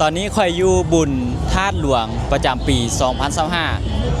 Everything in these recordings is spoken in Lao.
ຕອນນີ້ຂ້ອຍຢູ່ບຸນທາດຫຼວງປະຈຳປີສອງພັນຊາວຫ້າ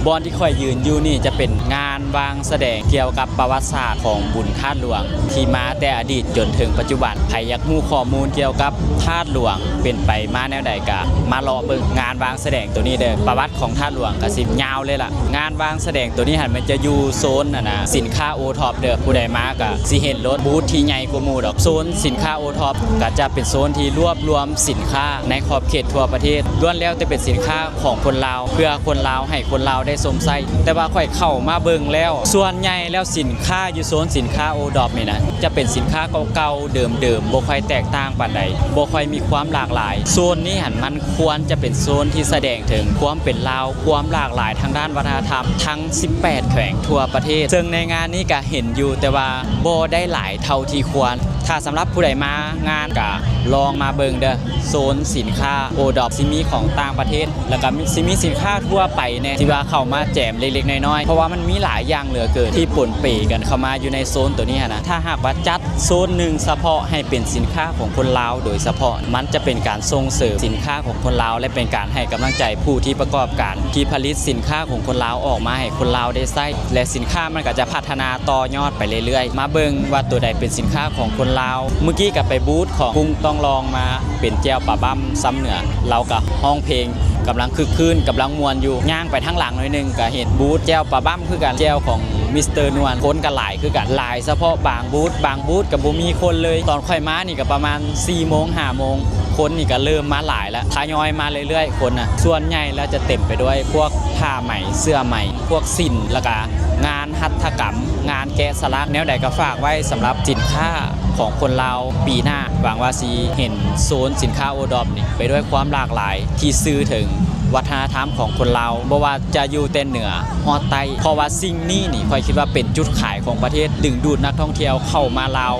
ບ່ອນທີ່ຂ້ອຍຢືນຢູ່ນີ້ຈະເປັນງານວາງສະແດງກ່ຽວກັບປະຫວັດສາດຂອງບຸນທາດຫຼວງ ທີ່ມາແຕ່ອະດີດຈົນເຖິງປັດຈຸບັນ. ໃຜຢາກຮູ້ຂໍ້ມູນກ່ຽວກັບທາດຫຼວງເປັນໄປມາແນວໃດ ກະມາເລາະເບິ່ງງານວາງສະແດງໂຕນີ້ເດີ້. ປະຫວັດຂອງທາດຫຼວງກະຊິຍາວເລີຍລະ. ງານວາງສະແດງໂຕນີ້ຫັ້ນ ມັນຈະຢູ່ໂຊນອັນນະ ສິນຄ້າໂອທັອບເດີ້. ຜູ້ໃດມາກະຊິເຫັນໂລດ ບູດທີ່ໃຫຍ່ກວ່າໝູ່ດອກ. ໂຊນສິນຄ້າໂອທັອບກະຈະເປັນໂຊນທີ່ລວບລວມສິນຄ້າໃນຂອບເຂດທົ່ວປະເທດ ລ້ວນແລ້ວແຕ່ເປັນສິນຄ້າຂອງຄົນລາວ ເພື່ອຄົນລາວ ໃຫ້ຄົນລາວໄດ້ຊົມໃຊ້. ແຕ່ວ່າຂ້ອຍເຂົ້າມາເບິ່ງແລ້ວ ສ່ວນໃຫຍ່ແລ້ວສິນຄ້າຢູ່ໂຊນສິນຄ້າໂອທັອບນີ້ນະ ຈະເປັນສິນຄ້າເກົ່າໆ ເດີມໆ ບໍ່ຄ່ອຍແຕກຕ່າງປານໃດ ບໍ່ຄ່ອຍມີຄວາມຫຼາກຫຼາຍ. ໂຊນນີ້ຫັ້ນ ມັນຄວນຈະເປັນໂຊນທີ່ສະແດງເຖິງຄວາມເປັນລາວ ຄວາມຫຼາກຫຼາຍທາງດ້ານວັດທະນະທຳທັງສິບແປດແຂວງທົ່ວປະເທດ. ເຊິ່ງໃນງານນີ້ກະເຫັນຢູ່ ແຕ່ວ່າບໍ່ໄດ້ຫຼາຍເທົ່າທີ່ຄວນ. ຖ້າສຳລັບຜູ້ໃດມາງານກະລອງມາເບິ່ງເດີ້ ໂຊນສິນຄ້າໂອທັອບ ຊິມີຂອງຕ່າງປະເທດ ແລ້ວກະຊິມີສິນຄ້າທົ່ວໄປແດ່ ທີ່ວ່າເຂົ້າມາແຈມເລັກໆນ້ອຍໆ ເພາະວ່າມັນມີຫຼາຍຢ່າງເຫຼືອເກີນທີ່ປົນເປກັນເຂົ້າມາຢູ່ໃນໂຊນໂຕນີ້ຫັ້ນນະ. ຖ້າຫາກວ່າຈັດໂຊນໜຶ່ງສະເພາະໃຫ້ເປັນສິນຄ້າຂອງຄົນລາວໂດຍສະເພາະ ມັນຈະເປັນການສົ່ງເສີມສິນຄ້າຂອງຄົນລາວ ແລະ ເປັນການໃຫ້ກຳລັງໃຈຜູ້ທີ່ປະກອບການທີ່ຜະລິດສິນຄ້າຂອງຄົນລາວອອກມາໃຫ້ຄົນລາວໄດ້ໃຊ້ ແລະ ສິນຄ້າມັນກະຈະພັດທະນາຕໍ່ຍອດໄປເລື້ອຍໆ. ມາເບິ່ງວ່າໂຕໃດເປັນສິນຄ້າຂອງຄົນລາວ. ມື້ກີ້ກະໄປບູດຂອງກຸ້ງຕ້ອງລອງມາ ເປັນແຈ່ວປາບ້ຳຊຳເໜືອ ລາວກະຮ້ອງເພງກຳລັງຄຶກຄື້ນ ກຳລັງມ່ວນຢູ່. ຍ່າງໄປທາງຫຼັງໜ້ອຍໜຶ່ງກະເຫັນບູດແຈ່ວປາບ້ຳຄືກັນ ແຈ່ວຂອງມິສເຕີນວນ. ຄົນກະຫຼາຍຄືກັນ ຫຼາຍສະເພາະບາງບູດ ບາງບູດກະບໍ່ມີຄົນເລີຍ. ຕອນຂ້ອຍມານີ້ກະປະມານສີ່ໂມງ ຫ້າໂມງ ຄົນນີ້ກະເລີ່ມມາຫຼາຍລະ ທະຍອຍມາເລື້ອຍໆ ຄົນນະ. ສ່ວນໃຫຍ່ແລ້ວຈະເຕັມໄປດ້ວຍພວກຜ້າໄໝ ເສື້ອໄໝ ພວກສິ້ນ ແລ້ວກະງານຫັດຖະກຳ ງານແກະສະຫຼັກ. ແນວໃດກະຝາກໄວ້ສຳລັບສິນຄ້າຂອງຄົນລາວປີໜ້າ. ຫວັງວ່າຊິເຫັນໂຊນສິນຄ້າໂອທັອບນີ້ໄປດ້ວຍຄວາມຫຼາກຫຼາຍ ທີ່ສື່ເຖິງວັດທະນະທຳຂອງຄົນລາວ ບໍ່ວ່າຈະຢູ່ແຕ່ເໜືອຮອດໃຕ້ ເພາະວ່າສິ່ງນີ້ນີ້ ຂ້ອຍຄິດວ່າເປັນຈຸດຂາຍຂອງປະເທດ ດຶງດູດນັກທ່ອງທ່ຽວເຂົ້າມາລາວ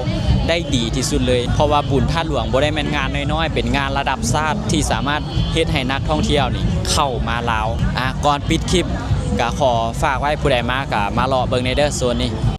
ໄດ້ດີທີ່ສຸດເລີຍ. ເພາະວ່າບຸນທາດຫຼວງບໍ່ໄດ້ແມ່ນງານນ້ອຍໆ ເປັນງານລະດັບຊາດທີ່ສາມາດເຮັດໃຫ້ນັກທ່ອງທ່ຽວນີ້ເຂົ້າມາລາວ. ອາ ກ່ອນປິດຄລິບ ກະຂໍຝາກໄວ້ ຜູ້ໃດມາກະມາເລາະເບິ່ງແດ່ເດີ້ ໂຊນນີ້.